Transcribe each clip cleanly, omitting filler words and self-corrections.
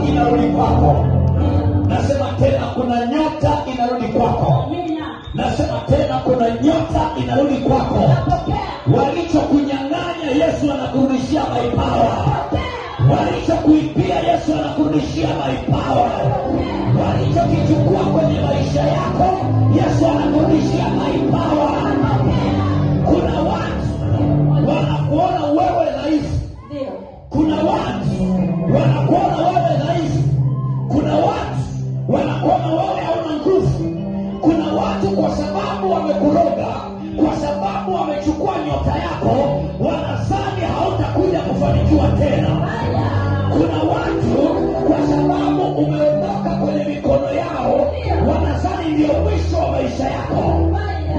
inarudi kwako. Nasema tena kuna nyota inarudi kwako. Nasema tena kuna nyota inarudi kwako. Walichokunyang'anya Yesu anakurudishia maipawa. Walichokuibia Yesu anakurudishia maipawa. Walichokichukua kwenye maisha yako Yesu anakurudishia maipawa. Kuna watu wanakuona wewe dhaifu. Kuna watu wanakuona wewe dhaifu. Kuna watu wanakuona wewe hauna nguvu. Kuna watu kwa sababu wamekuroga, kwa sababu wamechukua nyota yako, wanazani hautakuja kufanikiwa tena. Kuna watu kwa sababu umeondoka kwenye mikono yao, wanazani ndio mwisho wa maisha yako.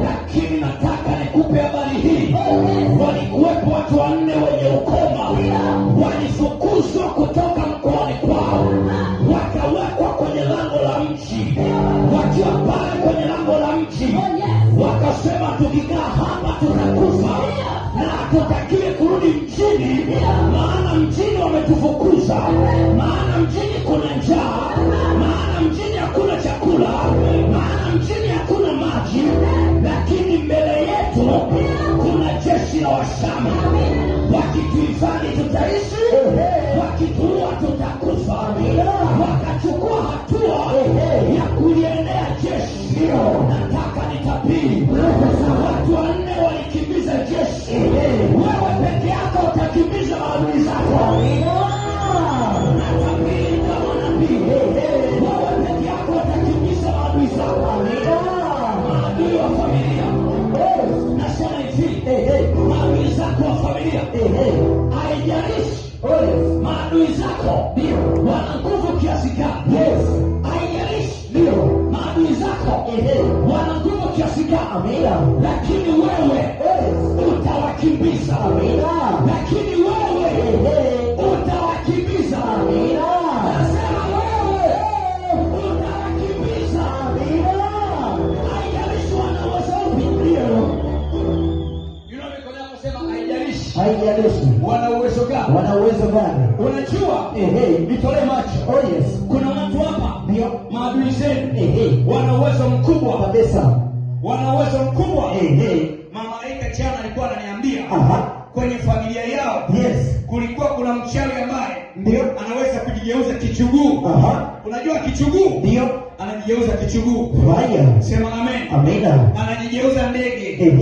Lakini nataka nikupe habari hii, walikuwepo watu wanne wenye ukoma, walifukuzwa kutoka mkoani kwao, wakawekwa kwenye lango la mji. Wakiwa pale kwenye lango la mji, wakasema tukikaa hapa tutakufa na hatutakiwi kurudi mjini, maana mjini wametufukuza, maana mjini kuna njaa, maana mjini hakuna chakula, maana mjini hakuna maji, lakini mbele yetu kuna jeshi la Washamu, wakituhifadhi tutaishi, wakituua tutakufa. Wakachukua hatua ya kuliendea jeshi. Nataka nitabiri, watu wanne walikimbiza jeshi, wewe peke yako utakimbiza maadui zako. Natabiri kama nabii, wewe peke yako utakimbiza maadui zako, maadui wa familia. Nasema hivi, maadui zako wa familia, haijalishi maadui zako wana nguvu kiasi gani, haijalishi maadui zako wana nguvu kiasi gani, lakini wewe utawakimbiza, lakini wewe utawakimbiza. Nasema wewe utawakimbiza, haijalishi wana uwezo upi. Inua mikono yako, sema haijalishi Haijalishi wana uwezo gani. Wana uwezo gani? Unajua, nitolee macho, Oh yes. kuna watu hapa Ndio. maadui zenu wana uwezo mkubwa, Kabisa. wana uwezo mkubwa. Mama Malaika jana alikuwa ananiambia kwenye familia yao kulikuwa kuna mchawi ambaye anaweza kujigeuza kichuguu. Unajua kichuguu? Ndio. Anajigeuza kichuguu. Fire. Sema amen. Amina. Anajigeuza ndege.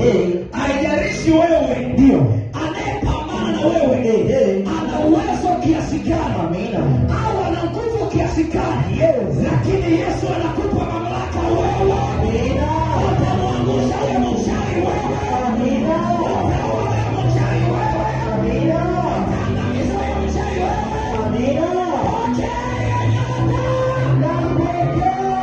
Haijalishi wewe anayepambana na wewe ana uwezo kiasi gani Amina. au ana nguvu kiasi gani, lakini Yesu anakupa